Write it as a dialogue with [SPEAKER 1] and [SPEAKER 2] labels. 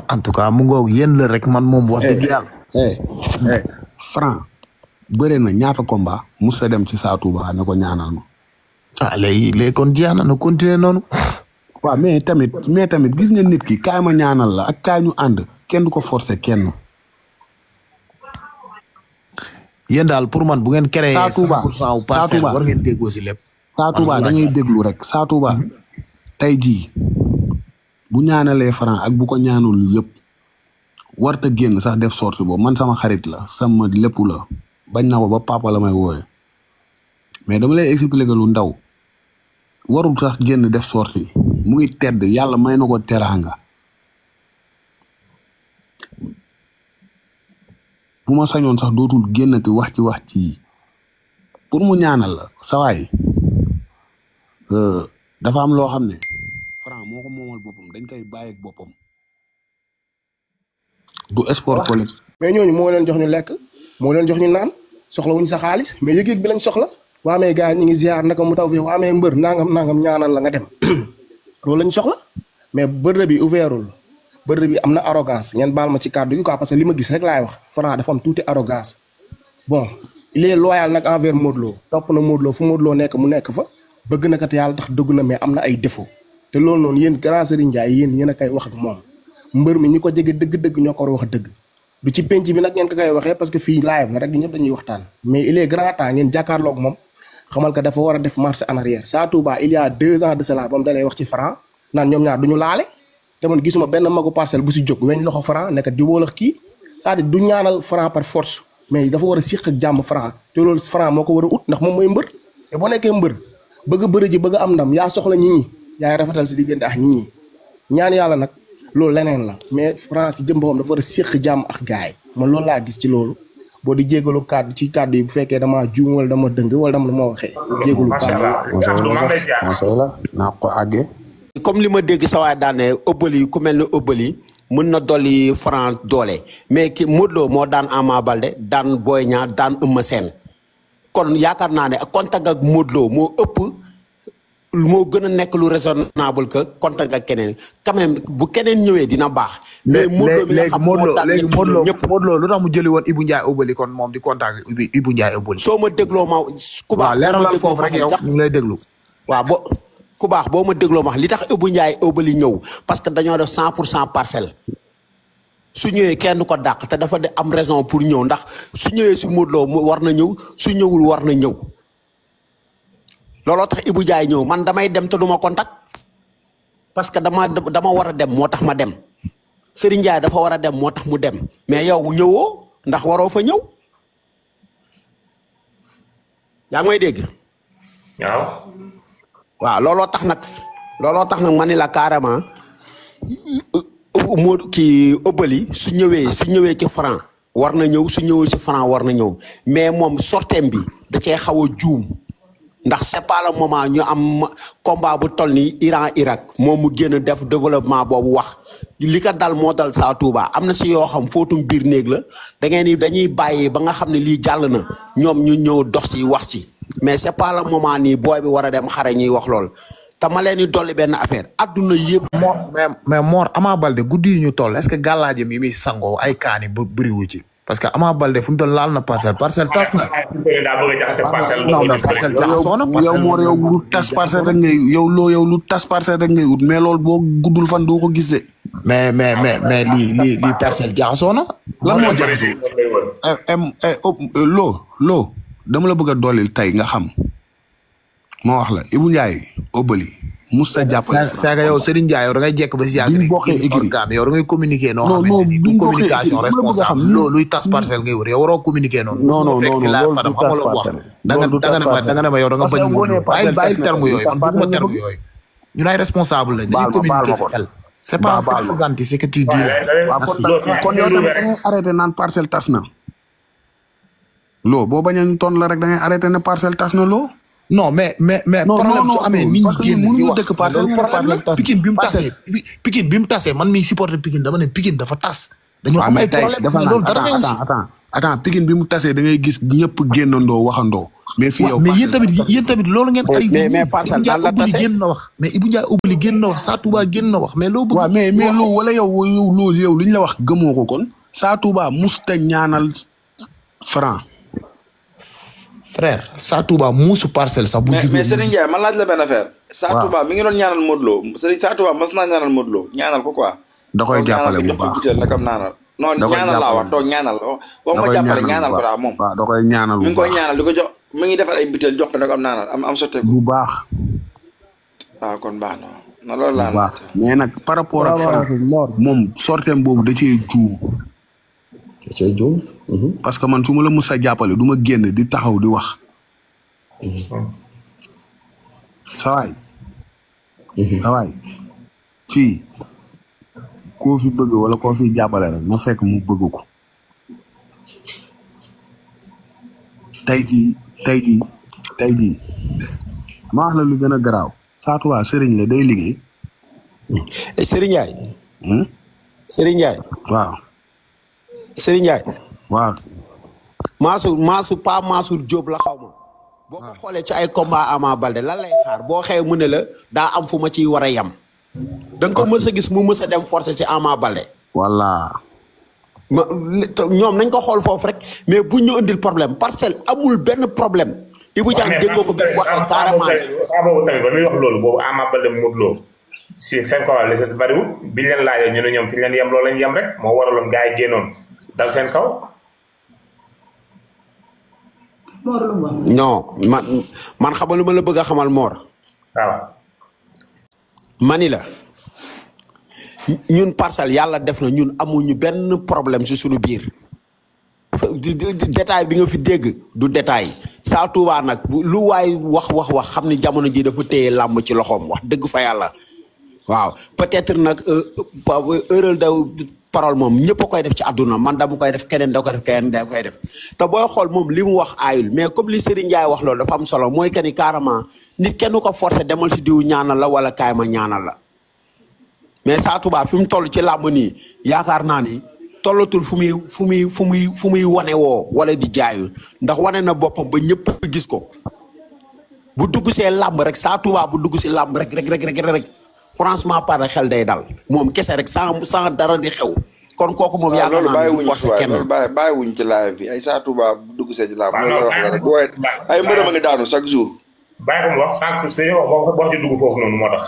[SPEAKER 1] en tout cas mu ngoog yéen la rek man moom wax dëgg yàlla.
[SPEAKER 2] Franc bëre na ñaata combat mos a dem ci Sa Touba ne ko ñaanal ma.
[SPEAKER 1] léegi kon jeex na continuer noonu.
[SPEAKER 2] waaw mais tamit gis nga nit ki kaay ma ñaanal la ak kaay ñu ànd kenn du ko forcer kenn.
[SPEAKER 1] yéen daal pour man bu ngeen créé.
[SPEAKER 2] Sa Touba
[SPEAKER 1] 100% parcelle war ngeen déggoo si lépp.
[SPEAKER 2] Sa Touba da ngay déglu rek Sa Touba tey jii bu ñaanalee Franc ak bu ko ñaanul yëpp warta génn sax def sorti boobu man sama xarit la sama lépp la bañ na ko ba papa la may wooye mais dama lay expliquer lu ndaw warul sax génn def sorti mu ngi tedd yàlla may na ko teraanga bu ma sañoon sax dootul génnati wax ci pour mu ñaanal la sawaay dafa am loo xam ne Franc moo ko moomal boppam dañ koy bàyyi ak boppam du sport collectif.
[SPEAKER 3] mais ñooñu moo leen jox ñu lekk moo leen jox ñu naan soxla wuñ sa xaalis mais yëg-yëg bi lañ soxla waa mais gars yi ñu ngi ziar naka mu taw fii waa mais mbër nangam ñaanal la nga dem loolu lañ soxla mais bërëb bi ouvertul bërëb bi am na arrogance ngeen baal ma ci kàddu gi quoi parce que li ma gis rek laay wax Franc dafa am tuuti arrogance bon il est loyal nag envers Modou Lo topp na Modou Lo fu Modou Lo nekk mu nekk fa bëgg na kat yàlla tax dëgg na mais am na ay défaut te loolu noonu yéen grand Serigne Ndiaye yéen a koy wax ak moom mbër mi ñi ko jege dëgg-dëgg ñoo ko war a wax dëgg du ci penc bi nag ngeen ko koy waxee parce que fii live la rek du ñëpp dañuy waxtaan mais il est grand temps ngeen jàkkaarloog moom xamal ko dafa war a def marche en arrière Sa Touba il y a 2 ans de cela ba mu dalay wax ci Franc naan ñoom ñaar du ñu laale te man gisuma benn magu parcelle bu si jóg weñ loxo Franc nekk jubóol ak kii c'est-à-dire du ñaanal Franc par force mais dafa war a siq ak jàmm Franc te loolu Franc moo ko war a ut ndax moom mooy mbër te boo nekkee mbër bëgg a bëri ji bëgg a am ndam yaa soxla ñi ñi yaay rafetal si diggante ak ñi ñi ñaan yàlla nag loolu leneen la mais France si jëm boppam dafa war a séq jàmm ak gaay man loolu laa gis ci loolu boo di jégalu kàddu ci kàddu yi bu fekkee dama juum wala dama dëng wala dama ma waxee jégalu kàddu
[SPEAKER 2] naa ko àggee
[SPEAKER 4] comme li ma dégg sa waay daane ëbbali ku mel ne ëbbali mën na dolli Franc doole mais ki Modou Lo moo daan Ama Baldé daan Boy Niang daan Eumeu Sène kon yaakaar naa ne contact ak Modou Lo moo ëpp moo gën a nekk lu raisonnable que contact ak keneen quand même bu keneen ñëwee dina baax. mais Modou Lo mi nga xam moo daan ñëpp
[SPEAKER 1] Modou Lo lu tax mu jëli woon Ibou Ndiaye Obali kon moom di contact Ibou Ndiaye Obali.
[SPEAKER 4] soo ma dégloo ma ku baax.
[SPEAKER 1] waaw leeralal foofu rek yow ñu ngi lay déglu.
[SPEAKER 4] waaw ku baax boo ma dégloo ma wax li tax Ibou Ndiaye Obali ñëw parce que dañoo def 100% parcelle. su ñëwee kenn ko dàq te dafa de am raison pour ñëw ndax su ñëwee si Modou Lo war na ñëw su ñëwul war na ñëw. looloo tax Ibou Ndiaye ñëw man damay dem te duma contact parce que dama war a dem moo tax ma dem Serigne Ndiaye dafa war a dem moo tax mu dem mais yow ñëwoo ndax waroo fa ñëw yaa ngi may dégg. waaw looloo tax nag ma ni la carrément moo kii ëbbali su ñëwee ci Franc war na ñëw su ñëwee ci Franc war na ñëw mais moom sorteem bi da cee xaw a juum. ndax c'est pas le moment ñu am combat bu toll ni Iran Irak moom mu génn def développement boobu wax li ko dal moo dal Sa Touba am na si yoo xam footum biir néeg la dañuy bàyyi ba nga xam ne lii jàll na ñoom ñu ñëw dox si wax si mais c'est pas le moment nii booy bi war a dem xare ñuy wax lool te ma leen di dolli benn affaire adduna yëpp.
[SPEAKER 1] mais Mor Ama Baldé guddi yi ñu toll est-ce que gàllaajam yi muy sangoo ay kaani ba bëriwu ci. parce que Ama Baldé fu mu doon laal na parcelle tas na. non mais parcelle jaxasoo na
[SPEAKER 2] yow Mor yow lu tas parcelle rek ngay yow lu tas parcelle rek ngay ut mais loolu boo guddul fan doo ko gisee.
[SPEAKER 1] mais lii parcelle jaxasoo na.
[SPEAKER 2] lan moo jaxasoo. loo dama la bëgg a dollil tey nga xam ma wax la Ibou Ndiaye Obali. musta jàppale
[SPEAKER 1] c'est que yow Serigne Ndiaye yow da ngay jekk ba si yàgg.
[SPEAKER 2] duñ bokkee écrit
[SPEAKER 1] yow da ngay communiquer noo xam ne du communication responsable loolu luy tas parcelle ngay wër yow waroo communiquer noonu.
[SPEAKER 2] non loolu du tas parcelle.
[SPEAKER 1] da nga ne ma yow da nga bañ mu bàyyi terme yooyu man bëgguma terme yooyu. ñun ay responsable lañ dañuy communiquer si xel. c'est pas arrogant ce que tu dis.
[SPEAKER 2] kon yow tamit da ngay arrêté naan parcelle tas na. loo boo bañee ñu ton la rek da ngay arrêté ne parcelle tas na loo.
[SPEAKER 1] non mais problème su amee nit ñi génn di wax
[SPEAKER 2] dëkk parcelle
[SPEAKER 1] Pikine bi mu tasee man miy supporter Pikine dama ne Pikine dafa tas. dañoo am ay problème loolu dara newu si
[SPEAKER 2] attends Pikine bi mu tasee da ngay gis ñëpp génnandoo waxandoo mais fii yow
[SPEAKER 1] mais yéen tamit loolu ngeen ay
[SPEAKER 4] mais Parcelles nan la tase
[SPEAKER 1] génn na wax mais Ibou Ndiaye Obali génn na wax Sa Touba génn na wax mais loo bëgg
[SPEAKER 2] waaw mais loolu wala yow lu ñu la wax gëmoo ko kon Sa Touba musta ñaanal Franc
[SPEAKER 1] frère Sa Touba muusu Parcelles sax bu jugee
[SPEAKER 5] mais Serigne Ndiaye man laaj la benn affaire Sa
[SPEAKER 2] waaw.
[SPEAKER 5] Touba mi ngi doon ñaanal Modou Lo Serigne Sa Touba mas naa ñaanal Modou Lo ñaanal ko quoi
[SPEAKER 2] da koy jàppale bu baax
[SPEAKER 5] nakam naanal non
[SPEAKER 2] Da koy
[SPEAKER 5] ñaanal laa wax
[SPEAKER 2] jàppale.
[SPEAKER 5] toog ñaanal boo
[SPEAKER 2] da
[SPEAKER 5] ma
[SPEAKER 2] koy
[SPEAKER 5] jàppale
[SPEAKER 2] ñaanal
[SPEAKER 5] ñaanal
[SPEAKER 2] bu
[SPEAKER 5] ko
[SPEAKER 2] baax
[SPEAKER 5] daa moom
[SPEAKER 2] waaw da koy ñaanal
[SPEAKER 5] mi
[SPEAKER 2] bu
[SPEAKER 5] ngi koy
[SPEAKER 2] baax
[SPEAKER 5] ñaanal di ko jox mi ngi defal ay butéel jox ko nakam naanal am sotteeku
[SPEAKER 2] bu baax
[SPEAKER 5] waaw kon baax na loolu
[SPEAKER 2] bu
[SPEAKER 5] laa
[SPEAKER 2] baax mais nag par rapport ak Franc
[SPEAKER 3] Mor
[SPEAKER 2] moom sorteem boobu da cee juum
[SPEAKER 6] cay juum.
[SPEAKER 2] parce que man su ma la mus a jàppale du ma génn di taxaw di wax sawaay sawaay fii koo fi bëgg wala koo fi jàppale rek na fekk mu bëgg ko tey jii ma wax la lu gën a garaaw Sa Touba sëriñ la day liggéey
[SPEAKER 4] Serigne Ndiaye Serigne Ndiaye
[SPEAKER 2] waaw
[SPEAKER 4] Serigne Ndiaye
[SPEAKER 2] waaw
[SPEAKER 4] Mansour Diop la xaw ma boo ko xoolee ci ay combat Ama Baldé lan lay xaar boo xëyee mu ne la daa am fu ma ciy war a yem da nga ko mës a gis mu mës a dem forcé ci Ama Baldé
[SPEAKER 2] walla
[SPEAKER 4] ñoom nañ ko xool foofu rek mais bu ñu indil problème Parcelles amul benn problème Ibou Diagne déggoo ko bi mu waxee carrément
[SPEAKER 7] boobu tamit ba muy wax loolu boobu Ama Baldé Modou Lo si seen kaw li si bariwul biñ leen laajee ñu ne ñoom fi ñu leen yem loolu lañ yem rek moo waraloon gars yi génnoon dal seen kaw.
[SPEAKER 4] non man xamal lu ma la bëgg a xamal Mor
[SPEAKER 7] waaw.
[SPEAKER 4] mani la ñun Parcelles yàlla def na ñun amuñu benn problème si suñu biir détail bi nga fi dégg du détail Sa Touba nag lu waay wax xam ni jamono ji dafa téye làmb ci loxoom wax dëgg fa yàlla waaw peut-être nag erreur de parole moom ñëpp a koy def ci àdduna man dama koy def keneen da ko def keneen da koy def te booy xool moom li mu wax aayul mais comme li Serigne Ndiaye wax loolu dafa am solo mooy que ni carrément nit kenn ko forcé demal si diw ñaanal la wala kaay ma ñaanal la mais Sa Touba fi mu toll ci làmb nii yaakaar naa ni tollatul fu muy wane woo wala di jaayu ndax wane na boppam ba ñëpp gis ko bu dugg see làmb rek Sa Touba bu dugg si làmb rek franchement par xel day dal moom kese rek sans dara di xew kon kooku moom yaakaar naa ne du forcé kenn
[SPEAKER 5] loolu bàyyiwuñ ci live bi ay Sa Touba bu dugg see ci live bi loolu wax la rek booy ay mbërëm a ngi daanu chaque jour
[SPEAKER 7] bàyyi ko mu wax sànq wax ji dugg foofu noonu moo tax.